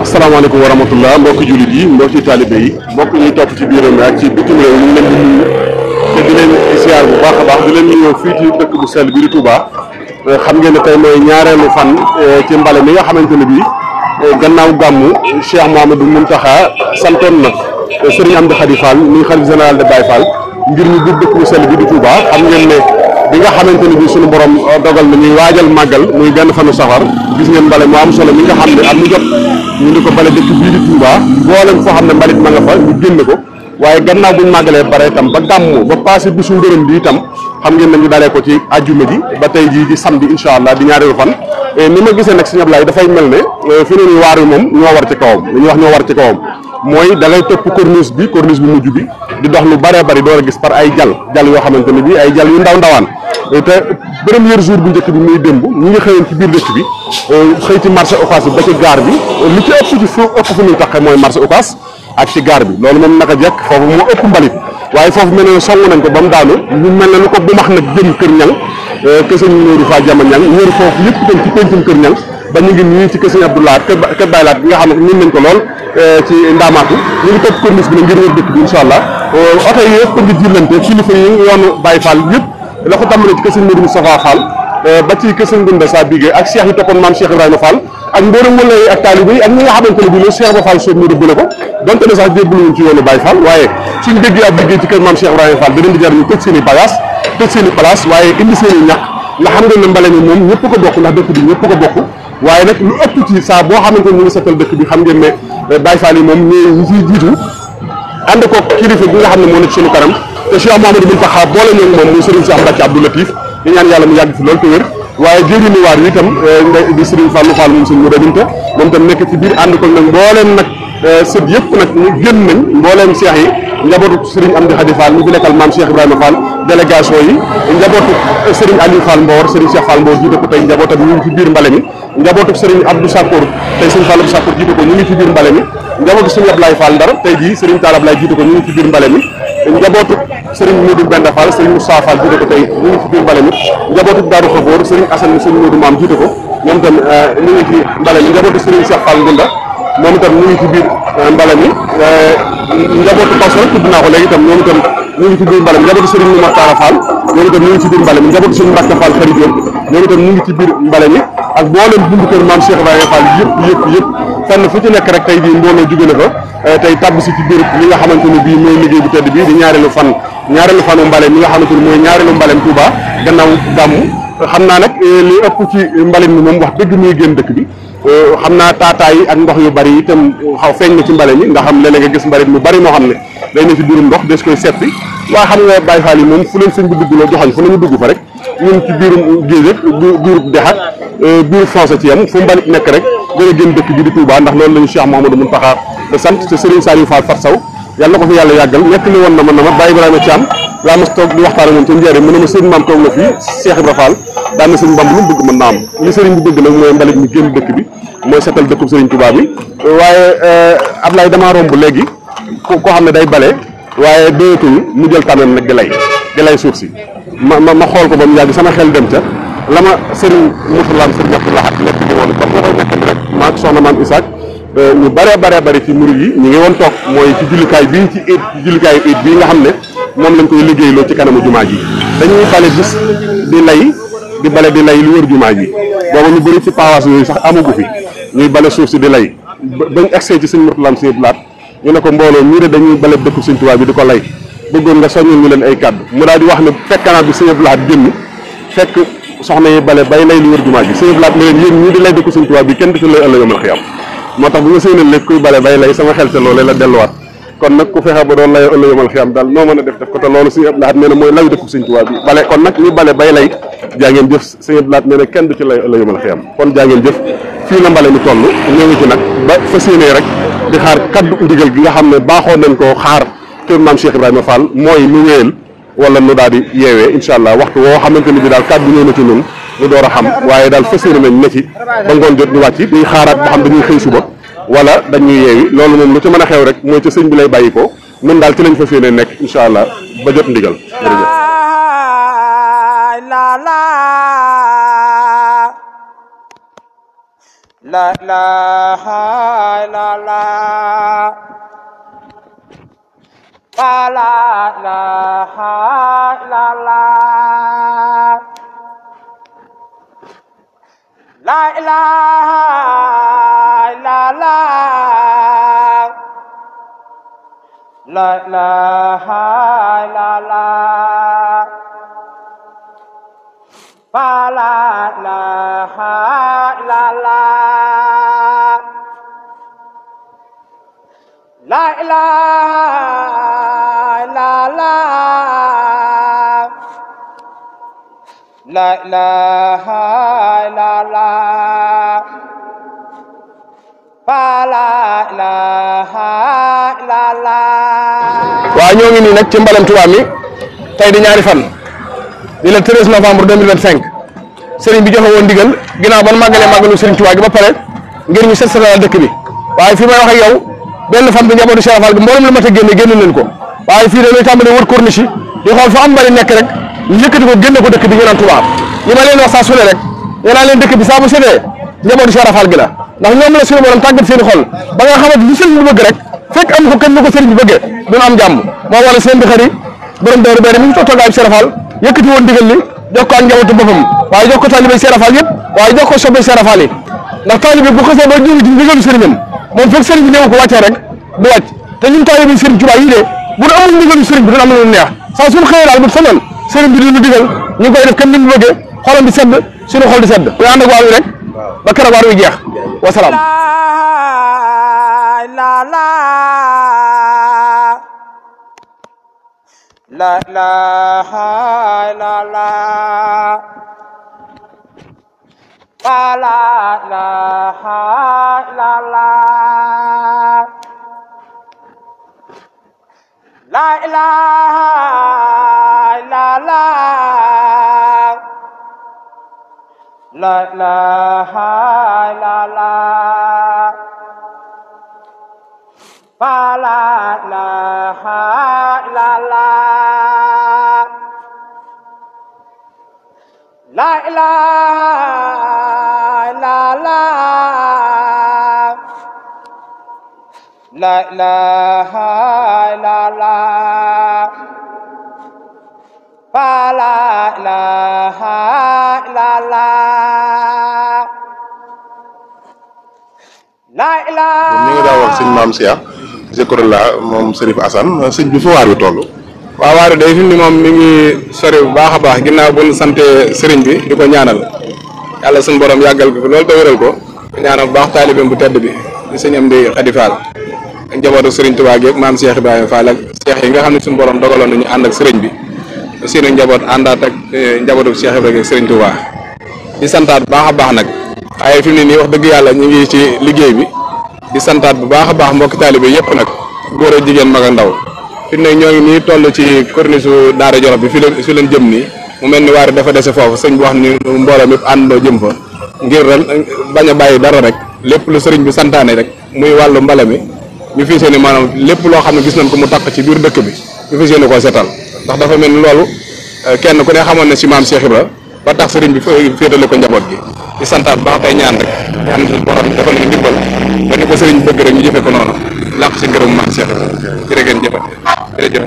asalaamaaleykum wa rahmatullah mbokki jullit yi mbokki taalibe yi mbokk ñuy topp ci biir mi ak ci bitim réew ñu ngi leen di nuyu te di leen ziar bu baax a baax di leen nuyoo fii ci dëkk bu sell bi di Touba xam ngeen ne tey mooy ñaareelu fan ci mbale mi nga xamante ne bii gannaaw gàmmu Cheikh Mouhamadou Mountakha santoon na Serigne Amdi Khady Fall muy xalif général de Baye Fall ngir ñu biir dëkk bu sell bi di Touba xam ngeen ne bi nga xamante ne bii suñu borom dogal na ñuy waajal màggal muy benn fanu safar gis ngeen mbale mu am solo mi nga xam ne at mu jot ñu di ko bale dëkk bii di Touba mboolem foo xam ne mbalit ma nga fa ñu génn ko waaye gannaaw buñ màggalee bare itam ba gàmmu ba passé bisu ngërëm bi itam xam ngeen nañu dalee ko ci àjjuma ji ba tey jii di samedi incha allah di ñaareelu fan ni ma gisee nag Sëñ Ablaye dafay mel ne fi ne nii waar wi moom ñoo war ci kawam li ñuy wax ñoo war ci kawam mooy da ngay topp corniche bi mujj bi di dox lu bëree bëri door a gis par ay jal yoo xamante ne bii ay jal yu ndaw ndawaan te premier jour bu njëkk bi muy démb ñu ngi xëyoon ci biir dëkk bi xëy ci marché Ocass bi ba ci gaar bi li ci ëpp ci fu muy taxe mooy marché Ocass ak ci gaar bi loolu moom naka jekk foofu moo ëpp mbalit waaye foofu mel ne song nañ ko ba mu daanu ñu mel ne lu ko bu max nag jëm kër ñang kësëñ Nooru Fa Jama ñang wër foofu yëpp itam ci pencum kër ñang ba ñu ngi nii ci kësëñ Abdoulaat kër Baylaat bi nga xam ne ñun nañ ko lool ci ndaamaatu ñu ngi topp corniche bi ne ngir wër dëkk bi incha allah oto yi yëpp ngi jillante kilifa yi yoonu Baye Fall yëpp la ko tàmbalee ci kësëñ Modou Moustapha Fall ba ci kësëñ Gunda Sa Bigué ak Cheikh yi toppoon maam Cheikh Ibrahima Fall ak mbooram wala yi ak taalibe yi ak ñi nga xamante ne bi loolu Cheikh Ba Fall soob ñu dëbbale ko donte ne sax jébbaluwuñ ci yoonu Baye Fall waaye suñ déggee ab liggéey ci kër maam Cheikh Ibrahima Fall da leen di jar ñu tëj seen i bagage tëj seen i place waaye indi seen i ñàkk nga xam nga ne mbale mi moom ñëpp ko bokk ndax dëkk bi ñëpp ko bokk waaye nag lu ëpp ci saa boo xamante ne ñu ngi setal dëkk bi xam ngeen ne Baye Fall yi moom ñi ciy jiitu ànd ko kilifa bi nga xam ne moo nekk suñu kanam te Cheikh Mouhamadou Mountakha boole ñoom moom muy Serigne Cheikh Mbacke Abdou Latif di ñaan yàlla mu yàgg fi loolu te wér waaye jëriñu waar yi itam di Serigne Fallou Fall moom suñu modabinta moom itam nekk ci biir ànd ko nag mbooleem nag sët yëpp nag ñu génn nañ mbooleem Cheikh yi njabootu Serigne Amdi Khady Fall ñu fi nekkal maam Cheikh Ibrahima Fall délégation yi njabootu Serigne Aliou Fall Mbor Serigne Cheikh Fall Mbor jiite ko tey njabootam ñu ngi ci biir mbale mi njabootu Serigne Abdou Sakour tey Serigne Fall Abdou Sakour jiite ko ñu ngi ci biir mbale mi njabootu Serigne Ablaye Fall Ndar tey jii Serigne Tall Ablaye jiite ko ñu ngi ci biir mbale mi njabootu Serigne Modou Benda Fall Serigne Moussa Fall jiite ko tey ñu ngi ci biir mbale mi njabootu Darou Khafour Serigne Assane Serigne Modou Maam jiite ko ñoom itam ñu ngi ci mbale mi njabootu Serigne Cheikh Fall Ngunda moom itam ñu ngi ci biir mbale mi njabootu Basso tudd naa ko léegi itam ñoom itam ñu ngi ci biir mbale mi njabootu Serigne Moumar Tara Fall ñoom itam ñu ngi ci biir mbale mi njabootu Serigne Mbacke Fall Khary Diop ñoom itam ñu ngi ci biir mbale mi ak mboolem bundu kër maam Cheikh Ibrahima Fall yëpp fenn fu ci nekk rek tey jii mbooloo jóge na fa tey tabb si ci biir li nga xamante ne bii mooy liggéey bu tedd bii di ñaareelu fanu mbale mi nga xamante ne mooy ñaareelu mbalem Touba gannaaw gàmmu xam naa nag li ëpp ci mbalit mi moom wax dëgg muy génn dëkk bi xam naa taataay ak ndox yu bari itam xaw feeñ na ci mbale mi ndax xam léeg-léeg nga gis mbalit mu bari moo xam ne day ne ci biirum ndox des koy seppi waaye xam nga Baye Fall yi moom fu leen sëñ bi dugg loo joxoñ fu nañu dugg fa rek ñun ci biirum géej ak biirub dex ak biir français ci yam fu mbalit nekk rek gën a génn dëkk bi di Touba ndax loolu lañu Cheikh Mouhamadou Mountakha de sant te Serigne Saliou Fall Fat Saw yàlla na ko fi yàlla yàggal nekk li woon na ma Baye Ibrahima Thiam laa mas toog di waxtaan ak moom ca njëriñ mu ne ma sëñ maam toog na fii Cheikh Ibra Fall daan na sëñ Bamba lu mu bëgg mën naa am li sëriñ bi bëgg nag mooy mbalit mi génn dëkk bi mooy setal dëkkub Serigne Touba bi waaye Ablaye damaa romb léegi koo xam ne day bale waaye doyatul mu jël tamit nag di lay suuf si ma xool ko ba mu yàgg sama xel dem ca la ma Serigne Mourtala Serigne Abdoulaye nekk di woon comme nga koy nekk rek maa soxna maam Isaac ñu bëree bëri ci murid yi ñu ngi woon toog mooy ci jullikaay bii ci jullikaayu iid bii nga xam ne moom lañ koy liggéeyloo ci kanamu jumaa ji dañuy bale gis di lay lu wër jumaa ji booba ñu bëri ci pawaas yooyu sax amugu fi ñuy bale suuf si di lay bañ accès ci Serigne Mourtala Serigne Blaat ñu ne ko mbooloo ñii de dañuy bale dëkku Serigne Touba bi di ko lay bëggoon nga soññul ñu leen ay kàddu mu daal di wax ne fekkanaat bi Serigne Blaat génn fekk soxna yi bale bay lay lu wër jumaa ji Serigne Blaat ne leen yéen ñii di lay dëkku Serigne Touba bi kenn du ci lay ëllëg amal xiyam moo tax bu nga séenal léegi kuy bale bay lay sama xel te loolee la delluwaat kon nag ku fexe ba doon lay ëllëg amal xiyam daal noo mën a def ko te loolu Serigne Blaat nee na mooy layu dëkku Serigne Touba bi bale kon nag ñu bale bay lay jaa ngeen jëf Serigne Blaat nee na kenn du ci lay ëllëg amal xiyam kon jaa ngeen jëf fii la mbale mi toll ñoo ngi ci nag ba fas yéenee rek di xaar kaddu ndigal gi nga xam ne baaxoon nañ koo xaar kër maam Cheikh Ibrahima Fall mooy nu wéyal wala nu daal di yeewee incha allah waxtu woo xamante ni bi daal kaddu ñëw na ci ñun ñu door a xam waaye daal fas yéene nañ ne ci ba ngoon jot ñu wàcc di xaaraat ba xam dañuy xëy suba wala dañuy yeewi loolu moom lu ci mën a xew rek mooy ca sëñ bi lay bàyyi ko ñun daal ci lañ fas yéene nekk incha allah ba jot ndigal jërëjëf. la ilaha illallah la ilaha illallah la ilaha illallah la ilaha illallah la ilaha illallah la ilaha illallah la ilaha illallah la ilaha illallah. waaw ñoo ngi nii nag ci mbalam Touba mi tey di ñaari fan di le 13 novembre 2025 sëriñ bi joxe woon ndigal ginnaaw ban màggalee màggalu sëriñ Touba gi ba pare ngir ñu set setal dëkk bi waaye fi may wax ak yow benn fan bi njabootu Cheikh Fall gi mboolem la mat a génn leen ko waaye fii dañuy tàmbali wër corniche yi di xool fa am mbali nekk rek ñu yëkkati ko génne ko dëkk bi ñu naan Touba li ma leen wax saa su ne rek nee naa leen dëkk bi saa bu setee njabootu Cheikh Fall gi la ndax ñoom la suñu borom tàggat seen xol ba nga xamante li sëriñ bi bëgg rek fekk am ko kenn ni ko sëriñ bi bëggee duñu am jàmm moo waral seen bi xari borom dooru benn mi ngi toog toogaay Cheikh Fall yëkkati woon ndigal li jox ko ak njabootu boppam waaye jox ko talibé Cheikh Fall yëpp waaye jox ko sobe Cheikh Fall yi ndax talibé bu xasee ba jóge ci ndigalu sëriñam moom fekk sëriñ bi ñëw ko wàccee rek du wàcc te ñun talibé sëriñ Touba yi de bu ñu amul ndigalu sëriñ bi duñu am lu neex saa suñu xëyee daal bu sañoon sëriñ bi duñu digal ñu koy def comme ni mu bëggee xolam di sedd suñu xol di sedd ñu ànd ak waar wi rek ba keroog waar wi jeex wasalaam la ilaha illallah la ilaha illallah la ilaha illallah la ilaha illallah la ilaha illallah la ilaha illallah la ilaha illallah la ilaha illallah la ilaha. ñu ngi daa wax sëñ Maam Cheikh Zikroulah moom Serif Assane sëñ bi fa waar wi toll. waaw waaru day fi ni moom mi ngi sori bu baax a baax ginnaaw bu ñu sante sëriñ bi di ko ñaanal yàlla suñu borom yàggal ko fi loolu te wéral ko ñaanal bu baax taalibeem bu tedd bi di sëñ Amdi Khady Fall ak njabootu sëriñ Touba gi ak maam Cheikh Ibrahima Fall ak Cheikh yi nga xam ne suñu borom dogaloon nañu ànd ak sëriñ bi seenu njaboot àndaat ak njabootu Cheikh Ibrahima ak sëriñ Touba di santaat bu baax a baax nag waaye fi mu ne nii wax dëgg yàlla ñu ngi ci liggéey bi di santaat bu baax a baax mbokki taalibe yëpp nag góor ak jigéen mag ak ndaw fi ne ñoo ngi nii toll ci corniche Daara Jolof bi fi leen jëm nii mu mel ni waar dafa dese foofu sëñ bi wax ni mbooloo mépp àndandoo jëm fa ngir ren bañ a bàyyi dara rek lépp lu sëriñ bi santaane rek muy wàllu mbale mi ñu fii seeni maanaam lépp loo xam ne gis nañ ko mu takk ci biir dëkk bi ñu fii seeni koo setal ndax dafa mel ni loolu kenn ku ne xamoon ne si maam Cheikh Ibra ba tax sëriñ bi féetale ko njaboot gi di santaat baax tey ñaan rek ñaan borom defal ñu ndimbal ba ni ko sëriñ bëgg rek ñu jëfe ko noonu làq si ngërëm maam Cheikh Ibra jërë ngeen jëfate jërëjëf